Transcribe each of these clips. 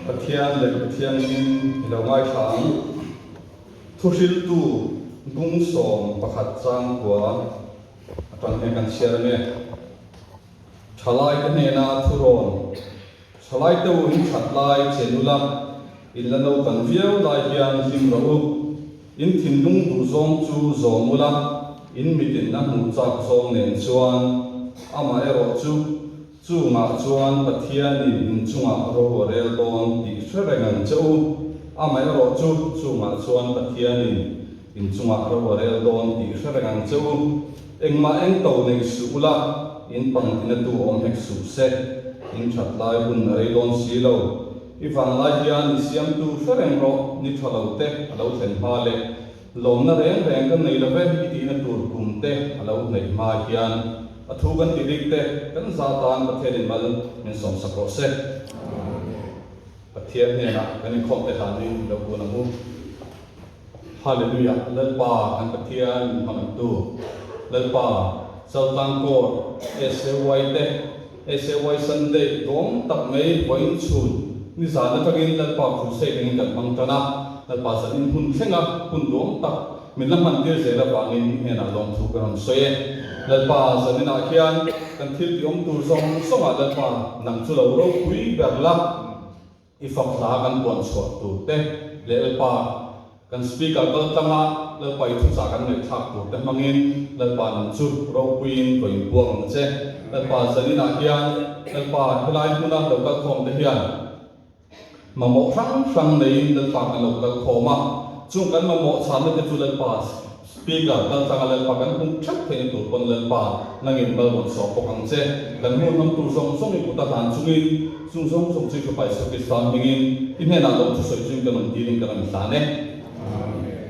Pathian leh Pathiangin i lo ngaithla ang. Thuhriltu bung 11 chang kua atang hian kan chhiar ange. Thalaite hnena thurawn, Thalaite u in that lai che nula, in la naupan viau lai hian hlim rawh u. In thinlung duhzawng chu zawm ula, in mitin a hmuh chak zawng nen chuan amaherawh chu Chungah chuan Pathianin in chungah ro a rel dawn tih hre reng ang che u. Amaherawh chu, chungah chuan Pathianin in chungah ro a rel dawn tih hre reng ang che u. Engmah eng to nei suh ula, in pangtina tu awm hek suh se. In that lai hun a rei dawn si lo. I vanglai hian i siamtu hre reng rawh, ni tha lo te a lo thlen hma leh Lawmna reng reng kan nei lo ve i tihna tur kum te a lo hnaih hma hian a thu kan tih dik te kan za tan Pathianin mal min sawmsak rawh se. Pathian hnenah kan inkhawm te hlanin i lo kun ang u. Hallelujah Lalpa kan Pathian min hmangaihtu Lalpa Chaltlang Court SAY te SAY Sunday dawng tak mai vawiin chhun nizan atangin Lalpa Crusade angin kan hmang tan a, Lalpa zanin hun thlenga hun duang tak min la hman tir zel avangin i hnenah lawmthu ka rawn sawi e. Lalpa zaninah hian kan thil ti awm tur zawng zawngah Lalpa nang chu lo ropui ber la. I fak hla kan puan chhuah tur te leh Lalpa kan speaker kal tlanga Lalpa i thuchah kan ngaihthlak tur te hmangin Lalpa nang chu ropuiin ka inpuang ang che. Lalpa zaninah hian Lalpa helai hmuna lo kal khawm te hian mamawh hrang hrang neiin Lalpa kan lo kal khawm a, chung kan mamawh chhanna te chu Lalpa Speaker, Kaltlanga Lalpa kan hmuh theuh theihna tur pawn Lalpa nangin mal rawn sawh bawk ang che. Kan hmuh hnam tur zawng zawng i kut a hlan chungin, chung zawng zawng chu i Fapa Isua Krista hmingin i hnenah lo thusawi chungin kan rawn dilin kan rawn hlan e. Amen.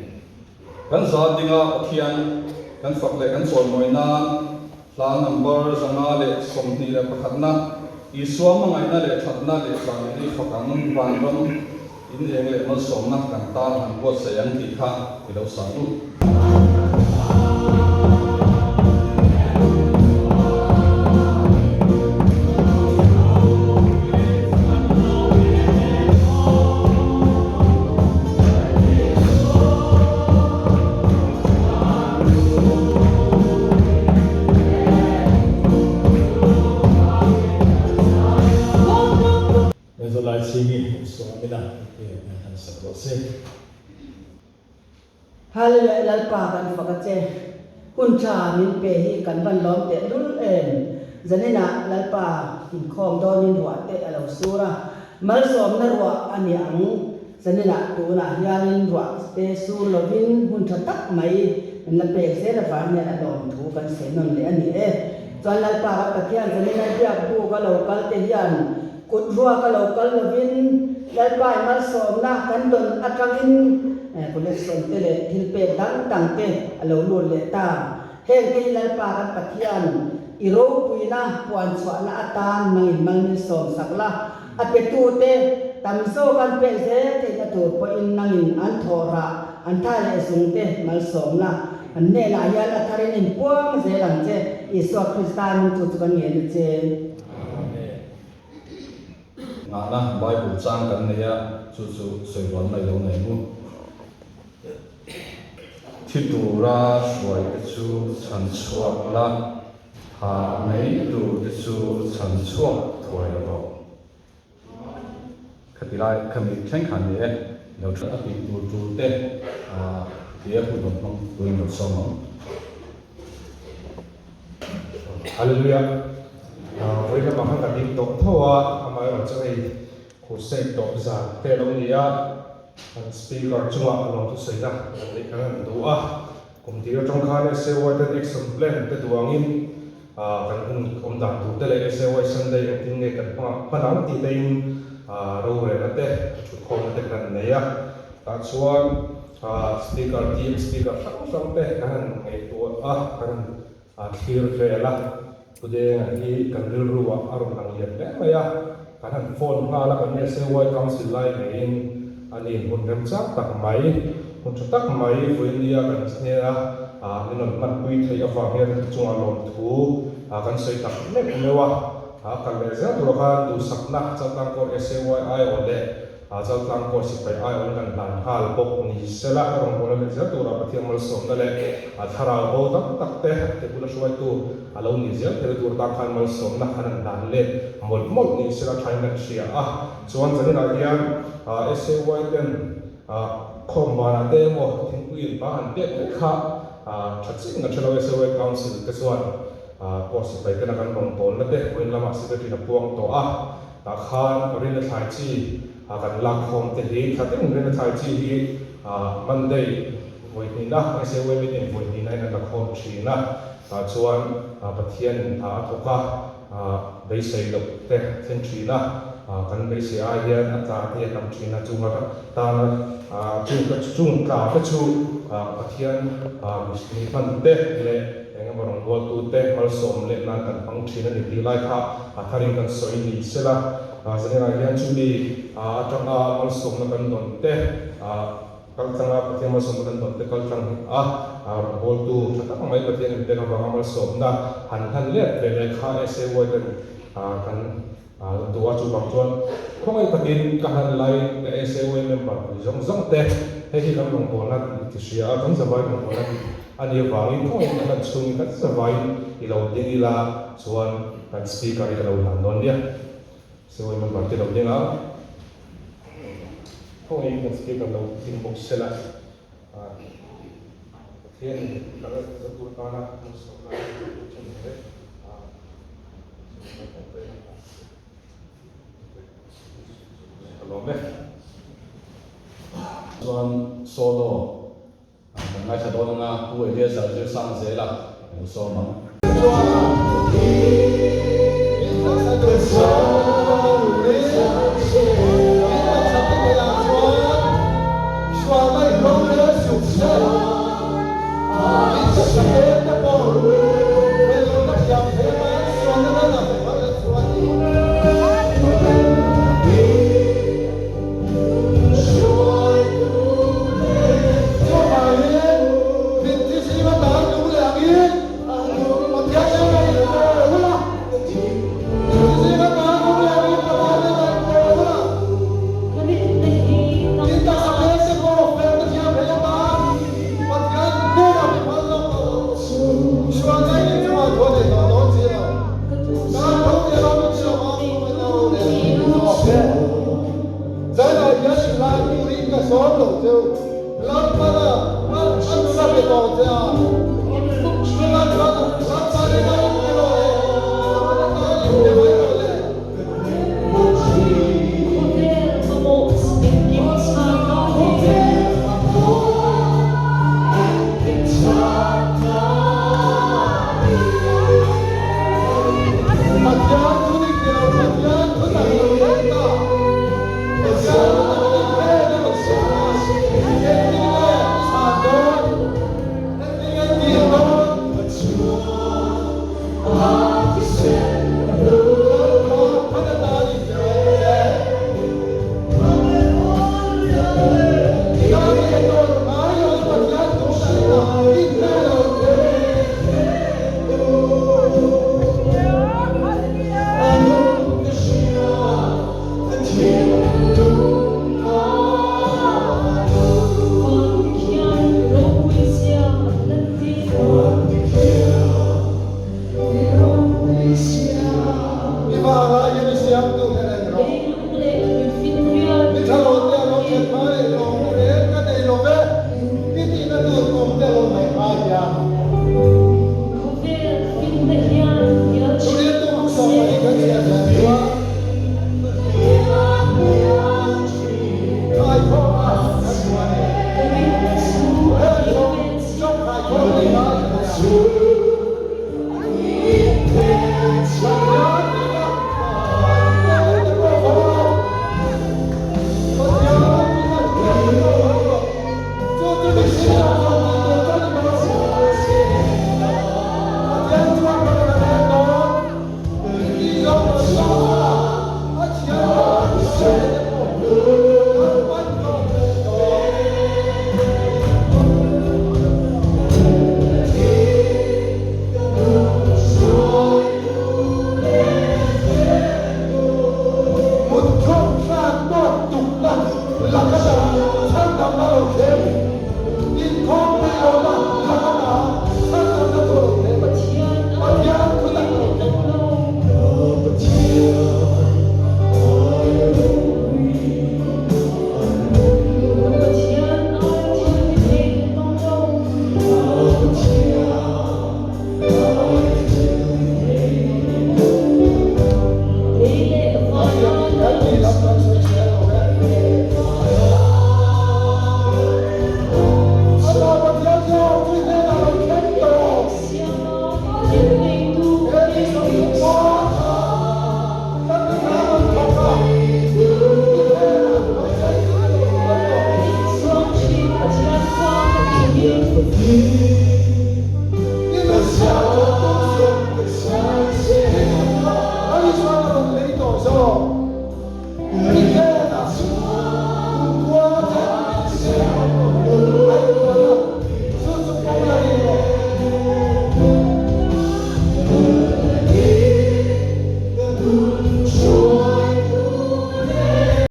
Kan za dinga Pathian kan fak leh kan chawimawi nan hla number 521 na Isua hmangaihna leh thatna leh zahmehna i fak ang vanram In eng leh malsawmna kan tan han buatsaih ang tih kha i lo sa u. Zawlai chhingi Suamina te han sak rawh se. Hallelujah Lalpa kan fak a che. Hun tha min pe hi kan van lawm teh lul em. Zaninah Lalpa inkhawm dawnin ruah te a lo sur a, malsawmna ruah a ni ang. Zaninah tunah hianin ruah te sur lovin hun tha tak mai min la pek zel avang hian a lawm thu kan sawi nawn leh a ni e. Chuan Lalpa kan Pathian zanina biak buk a lo kal te hian Kut ruak a lo kal lovin Lalpai malsawmna kan dawn atangin collection te leh thil pek dang dang te a lo lut leh ta. Heng te hi Lalpa kan Pathian i ropuina puan chhuahna atan mangin mal min sawm sak la, a petu te tam zawk an pek zel theihna tur pawhin nangin an thawh rah, an tha leh zung te malsawmna an hnenah hian a tharin inpuang zel ang che, Isua Krista nung chu chu kan ngen a che. Amen. Ngahna Bible chang kan nei a, chu chu sawi rual mai lo nei mu. Thi tura hruai te chu chhan chhuak la, thah mai tur te chu chhan chhuak thuai rawh. Khati lai khami thleng khan ni e, lo a tih tur tur te tia hun rawn hmang turin lo sawm ang. Hallelujah. Vawi lamah khan ka ding tawh tho a, amaherawh chu hei crusade tawp zan te a lo ni a, kan speaker chungah lawmthu sawina kan neih kan han duh a, kum tir atang khan SAY ten action plan te duangin kan hun awm dan tur te leh SAY Sunday engtin nge kan hman ang tih te in rorelna te thutkhawmna te kan han nei a, tah chuan Speaker team speaker hrang hrang te kan han ngaihtuah a, kan han thlir vel a, Pudenga hi kan rilru ah a rawn lang lian hle mai a, kan han phone nghal a, kan SAY council lai ngeiin a ni hun remchang tak mai, hun tha tak mai vawinia kan hnena min rawn hmanpui theih avang hian chungah lawmthu kan sawi tak meuh meuh a. A kal leh zel turah khan duhsakna Chaltlang Court SAY aiawh leh Chaltlang Court sipai aiawhin kan hlan nghal bawk ni sela, a rawngbawlna leh zel turah Pathian malsawmna leh a thlarau bo tam tak te te bula hruaitu a lo nih zel theihna tur atan khan malsawmna an han hlan let mawlh mawlh ni sela thain kan hria a. Chuan zaninah hian SAY ten khawm banah te emaw thingpui in pa han pek mai kha tha chiang a ṭha lo SAY Council te chuan Pawh sipai tena kan rawn bawlna te vawiin lamah secretary a puang tawh a, tah khan rinna thlai chi kan lak khawm te hi tha deuhin rinna thlai chi hi Monday vawi hnihna SAY meeting vawi hnihna in an la khawm thin a, tah chuan Pathian in hna a thawk a, beisei loh te a thleng thin a, kan beisei ai hian a tla te a tam thin a, chung atana chung tla te chu Pathian mi hman te leh Eng emaw rawngbawltute malsawm leh nan kan hmang thin a ni tih lai kha a tharin kan sawi ni sela, Zanenah hian chumi atanga malsawmna kan dawn te, kal tlanga Pathian malsawmna kan dawn te kal tlang hi a rawngbawltu tha tak mai Pathian inpek avanga malsawmna han hlan let ve leh kha SAY ten kan Duh a chuvang chuan khawngaih takin ka han lai ka SAY member pui zawng zawng te hei hi kan rawngbawlna i ti hria a, kan zavai rawngbawlna tih a nih avangin khawngaih kan han chhungin kan zavaiin i lo ding ila chuan kan speaker hi ka lo hlan dawn nia. SAY member te lo ding ang. Khawngaih kan speaker lo ding bawk sela. Pathianin ka la tur tana malsawmna a pek thin hle. Ka lawm e. Chuan solo kan ngaithla dawn anga Pu Eliezer Zirsang zela ka lo sawm ang.